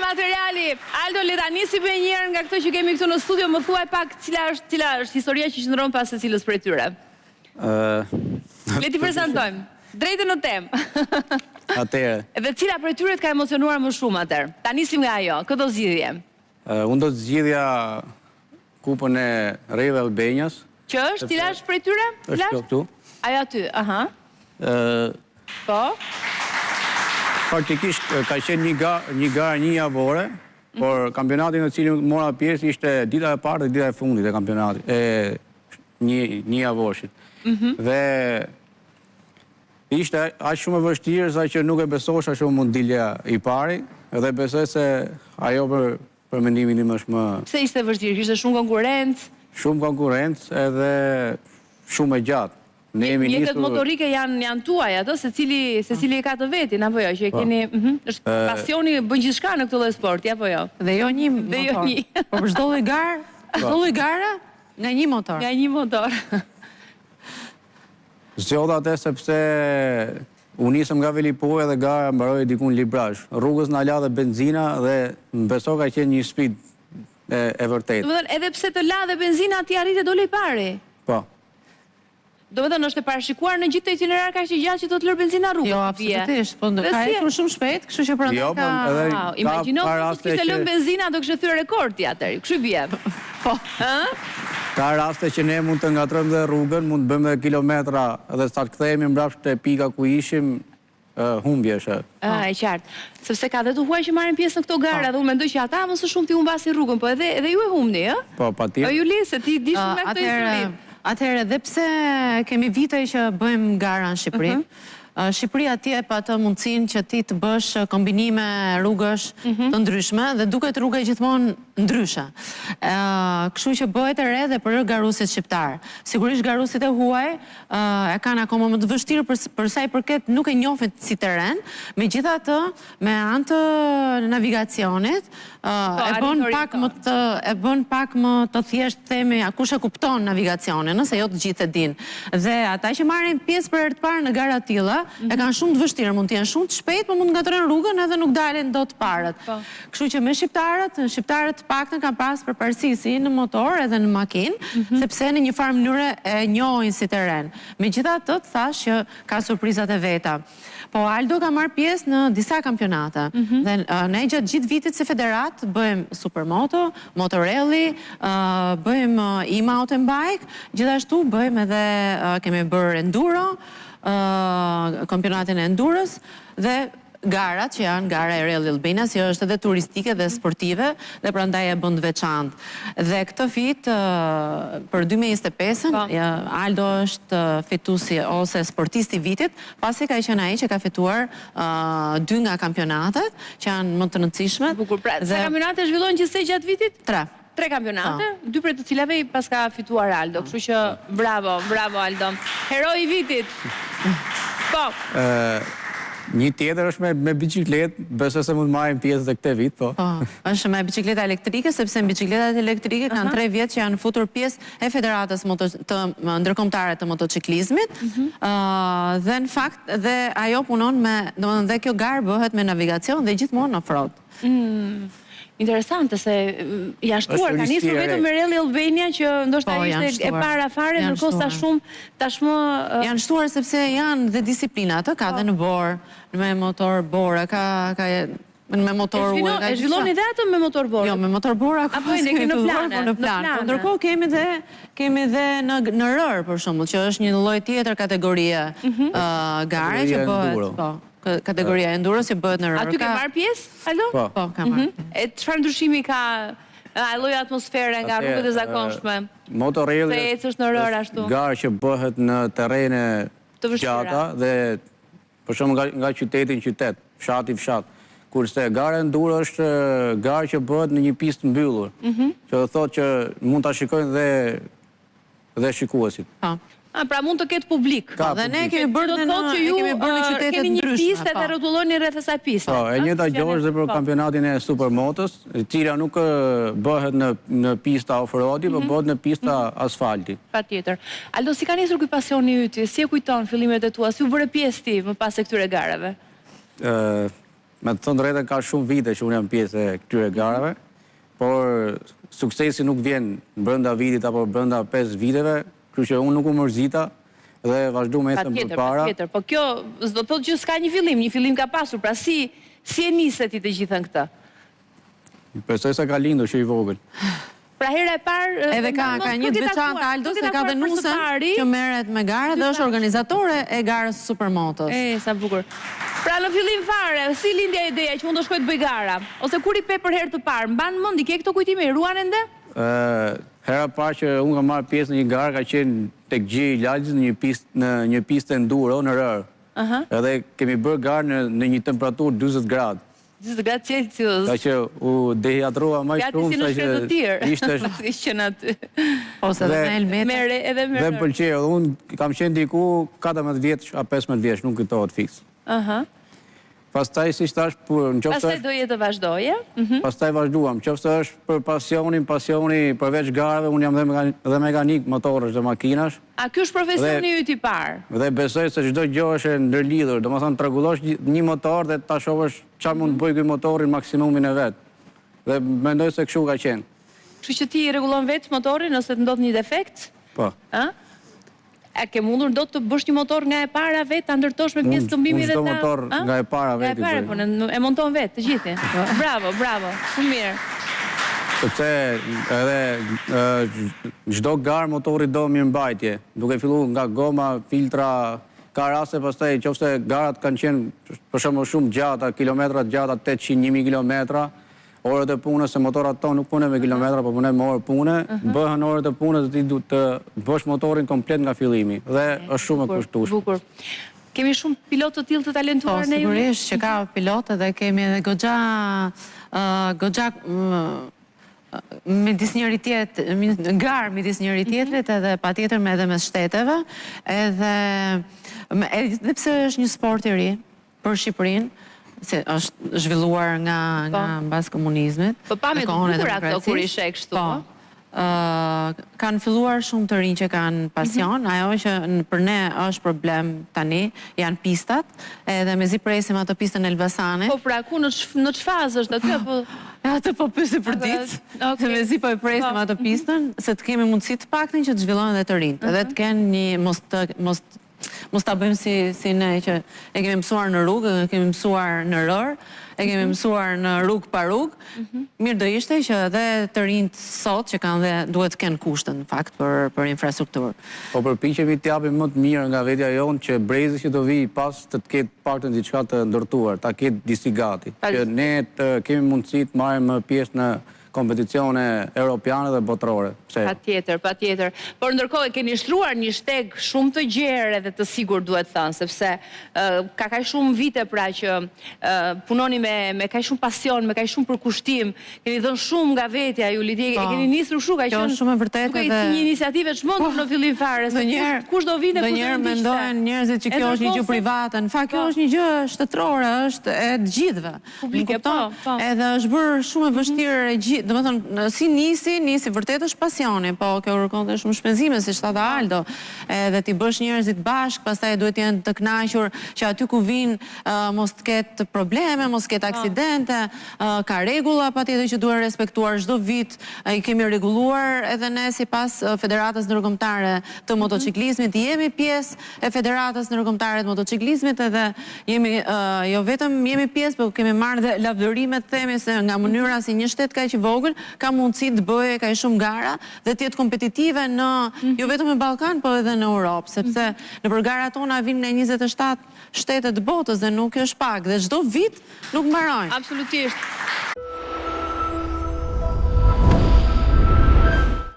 materiali. Aldo, le ta nisim me njërën nga këto që kemi këtu në studio, më thuaj pak cila është cila është historia që qëndron pas secilës prej tyre. Ë Le t'i prezantojmë. Drejt e në temë. Atëherë. Dhe cila prej tyre të ka emocionuar më shumë atëherë? Ta nisim nga ajo. Kë do zgjidhje? Unë do të zgjidhja kupën e Rally Albanias. Që është, cila është prej tyre? Është kjo këtu. Ajo aty, aha. Po. Faktikisht ka qenë një garë, një garë një javore, mhm. por kampionati në cilin mora pjesë ishte dita e parë dhe dita e fundit e kampionatit, e një një javorshit. Mhm. Dhe ishte aq shumë e vështirë sa që nuk e besosha që mund dilja i pari dhe besoj se ajo për për mendimin tim është më Pse ishte e vështirë? Kishte shumë konkurrencë? Shumë konkurrencë edhe shumë e gjatë. Ne jemi nisur Mjetet motorike janë janë tuaja, ato secili secili e ka të vetin apo jo, që e po. keni, mhm, është pasioni bën gjithçka në këtë lloj sporti apo jo? Dhe jo një motor. Dhe jo një. Po për çdo lloj garë, po. çdo lloj gare nga një motor. Nga një motor. Zgjodha atë sepse u nisëm nga Velipoja dhe gara mbaroi diku në Librazhd. Rrugës na la dhe benzina dhe më beso ka qenë një sfidë e, e vërtetë. Domethënë edhe pse të la dhe benzina ti arrite dole i pari. Po. Domethënë është e parashikuar në gjithë këtë itinerar kaq të gjatë që do të lërë benzina rrugës. Jo, absolutisht, po ka ecur shumë shpejt, kështu që prandaj jo, po, ka edhe Wow, imagjino po të kishte lënë benzina do kishte thyer rekord ti atëherë. Kështu bie. Po. Ë? Ka raste që ne mund të ngatërrojmë dhe rrugën, mund të bëjmë dhe kilometra dhe sa të kthehemi mbrapsht te pika ku ishim, humbje është. Ah, e qartë. Sepse ka dhe të huaj që marrin pjesë në këto gara dhe unë mendoj që ata më së shumti humbasin rrugën, po edhe edhe ju e humbni, ë? Po, patjetër. O Juli, se ti di shumë nga këto histori. Atëherë, edhe pse kemi vite që bëjmë gara në Shqipëri, Shqipëria të jep atë mundësinë që ti të bësh kombinime rrugësh të ndryshme dhe duket rruga gjithmonë ndryshe. Kështu që bëhet e re dhe për garuesit shqiptarë. Sigurisht garuesit e huaj e kanë akoma më të vështirë për për sa i përket nuk e njohin si terren, megjithatë me anë të navigacionit po, e bën pak më të e bën pak më të thjeshtë themi kush e kupton navigacionin, nëse jo të gjithë e dinë. Dhe ata që marrin pjesë për herë të parë në gara të tilla, mm -hmm. e kanë shumë të vështirë, mund të jenë shumë të shpejtë, por mund të ngatërrojnë rrugën edhe nuk dalin dot të parët. Po. Kështu që me shqiptarët, shqiptarët të paktën kanë pas përparësi si në motor edhe në makinë, mm -hmm. sepse në një farë mënyre e njohin si terren. Megjithatë, të thashë që ka surprizat e veta. Po Aldo ka marrë pjesë në disa kampionate. Mm -hmm. Dhe ne gjatë gjithë vitit si federatë bëjmë supermoto, motorally, bëjmë e-mountain bike, gjithashtu bëjmë edhe kemi bërë enduro, kampionatin e endurës dhe garat që janë gara e Rally Albania, që është edhe turistike dhe sportive dhe prandaj e bën të veçantë. Dhe këtë vit për 2025-ën po. Aldo është fituesi ose sportisti i vitit, pasi ka qenë ai që ka fituar dy nga kampionatet që janë më të rëndësishme. Bukur. Pra, sa kampionate zhvillojnë gjithsej gjatë vitit? Tre. Tre kampionate, po. dy prej të cilave i paska fituar Aldo, kështu që bravo, bravo Aldo. Heroi i vitit. Po. Ë një tjetër është me me biçikletë, besoj se mund të marrim pjesë edhe këtë vit, po. Po, është me biçikleta elektrike sepse biçikletat elektrike kanë 3 vjet që janë futur pjesë e Federatës moto, të ndërkombëtare të motociklizmit. Ëh mm -hmm. dhe në fakt dhe ajo punon me, domethënë dhe kjo garë bëhet me navigacion dhe gjithmonë off-road. Mm. Interesante se janë shtuar, ka nisur vetëm me Rally Albania që ndoshta po, ishte e para fare, ndërkohë sa shumë tashmë janë shtuar sepse janë dhe disiplina, atë ka po. dhe në borë, me motor bore, ka ka me motor ujë. E zhvilloni dhe atë me motor bore? Jo, me motor bore akoma. Apo e keni në plan, po në plan. Po ndërkohë kemi dhe kemi dhe në në rërë për shembull, që është një lloj tjetër kategorie mm -hmm. uh, gare që bëhet, po kategoria e endurës që bëhet në rërë. Aty ke marrë pjesë, Aldo? Po, po kam marrë. Mhm. E çfarë ndryshimi ka ai lloj atmosfere nga rrugët e zakonshme? Motorrally të ecësh në rërë ashtu. Garë që bëhet në terrene të gjata dhe për shembull nga nga qyteti në qytet, fshati fshat. Kurse gara enduro është garë që bëhet në një pistë të mbyllur. Mhm. Që do thotë që mund ta shikojnë dhe dhe shikuesit. Po. Ah, pra mund të ketë publik. Ka dhe ne kemi bërë dhe në që ju kemi bërë në qytete të ndryshme. Keni një pistë dhe po. rrotulloni rreth asaj piste. Po, e njëjta gjë është dhe për po. kampionatin e supermotës, e cila nuk bëhet në në pista off-roadi, po mhm. bëhet në pista mhm. asfalti. Patjetër. Aldo, si ka nisur ky pasioni yt? Si e kujton fillimet e tua? Si u bëre pjesë ti më pas e këtyre garave? Ë. Me të thënë drejtën ka shumë vite që unë jam pjesë e këtyre garave, por suksesi nuk vjen brenda vitit apo brenda 5 viteve, kështu që unë nuk u mërzita dhe vazhduam ecëm përpara. Patjetër, patjetër, po kjo s'do të thotë që s'ka një fillim, një fillim ka pasur, pra si si e nise ti të gjithën këtë? Besoj se ka lindur që i vogël. Pra hera e parë Edhe ka ka një të veçantë Aldo se ka dhe nusen që merret me gara dhe është organizatore e garës Supermotos. E sa bukur. Pra në fillim fare, si lindi ajo ideja që unë do shkoj të bëj gara? Ose kur i pe për herë të parë, mban mend, i ke këto kujtime, i ruan ende? Ë, hera e parë që unë kam marrë pjesë në një garë ka qenë tek Gjiri i Lalzit në një pistë në një pistë enduro në rërë. Edhe kemi bërë garë në në një temperaturë 40 gradë. 40 gradë Celsius. Sa që u dehidratua më shumë sa që ishte si qenë aty. Ose edhe me helmetë. Me re, edhe me Dhe më pëlqeu, dhe unë kam qenë diku 14 vjeç a 15 vjeç, nuk kujtohet fiks. Ëh. Pastaj siç thash, por në qoftë Pastaj doje të vazhdoje. Mhm. Pastaj vazhduam, qoftë është për pasionin, pasioni përveç garave, unë jam dhe dhe mekanik motorësh dhe makinash. A ky është profesioni yt i parë? Dhe besoj se çdo gjë është e ndërlidhur, domethënë të rregullosh një motor dhe ta shohësh çfarë mund të bëjë ky motori në maksimumin e vet. Dhe mendoj se kështu ka qenë. Kështu që ti i rregullon vetë motorin nëse të ndodh një defekt? Po. Ë? A ke mundur dot të bësh një motor nga e para vetë, ta ndërtosh me pjesë këmbimi dhe ta... Unë çdo motor nga e para vetë i bëj. Nga e para, po, e monton vetë, të gjithin. Bravo, bravo, shumë mirë. Sepse edhe çdo garë motori do mirëmbajtje, duke fillu nga goma, filtra, ka raste pastaj qoftë se garat kanë qenë për shembull shumë gjata, kilometra të gjata, 800, 1000 kilometra, orët e punës, se motorat tonë nuk punojnë me kilometra, po punojnë me orë pune, bëhen orët e punës dhe ti duhet të bësh motorin komplet nga fillimi dhe është shumë e kushtueshme. Bukur. Kemi shumë pilotë të tillë të talentuar po, ne ju? Po, sigurisht që ka pilotë dhe kemi edhe goxha goxha midis njëri tjetrit, garë midis njëri mhm. tjetrit edhe patjetër me edhe mes shteteve, edhe edhe pse është një sport i ri për Shqipërinë, se është zhvilluar nga po. nga mbas komunizmit. Po pamje të bukura këto kur i sheh kështu, po. po. Kanë filluar shumë të rinj që kanë pasion, mhm. ajo që për ne është problem tani janë pistat, edhe mezi presim atë pistën e Elbasanit. Po pra, ku në në ç'fazë është aty apo E atë po pyesim për ditë, se mezi po e presim po. atë pistën, se të kemi mundësi të paktën që të zhvillohen edhe të rinjtë, edhe të mhm. kenë një mos të mos Mos ta bëjmë si si ne që e kemi mësuar në rrugë, e kemi mësuar në rërë, e kemi mhm. mësuar në rrugë pa rrugë. Mhm. Mirë do ishte që edhe të rinjtë sot që kanë dhe duhet të kenë kushte në fakt për për infrastrukturë. Po përpiqemi të japim më të mirë nga vetja jonë që brezi që do vijë pas të të ketë paktën diçka të ndërtuar, ta ketë disi gati, që ne të kemi mundësi të marrim pjesë në kompeticione europiane dhe botërore. Pse jo? Patjetër, patjetër. Por ndërkohë e keni shtruar një shteg shumë të gjerë edhe të sigurt duhet thënë, sepse ka kaq shumë vite pra që punoni me me kaq shumë pasion, me kaq shumë përkushtim, keni dhënë shumë nga vetja Juli, ti e keni nisur kështu, ka qenë shumë e vërtetë edhe si një iniciativë e çmendur në fillim fare, se kush kush do vinte, kush do ndiqte. Ndonjëherë mendojnë njerëzit që kjo është një gjë private, në fakt kjo është një gjë shtetërore, është e të gjithëve. Publike, po, po. Edhe është bërë shumë e vështirë e gjithë, domethënë, si nisi, nisi vërtet është pasioni, po kjo kërkon dhe shumë shpenzime, siç tha dhe Aldo. Edhe t'i bësh njerëzit bashkë, pastaj duhet të jenë të kënaqur që aty ku vijnë mos të ketë probleme, mos të ketë aksidente, ka rregulla patjetër që duhen respektuar çdo vit, i kemi rregulluar edhe ne sipas Federatës Ndërkombëtare të Motoçiklizmit, jemi pjesë e Federatës Ndërkombëtare të Motoçiklizmit edhe jemi jo vetëm jemi pjesë, po kemi marrë dhe lavdërime të themi se nga mënyra si një shtet kaq i vogël ka mundësi të bëjë kaq shumë gara dhe të jetë kompetitive në jo vetëm në Ballkan, po edhe në Europë, sepse nëpër garat tona vijnë nga 27 shtete të botës dhe nuk është pak dhe çdo vit nuk mbarojnë. Absolutisht.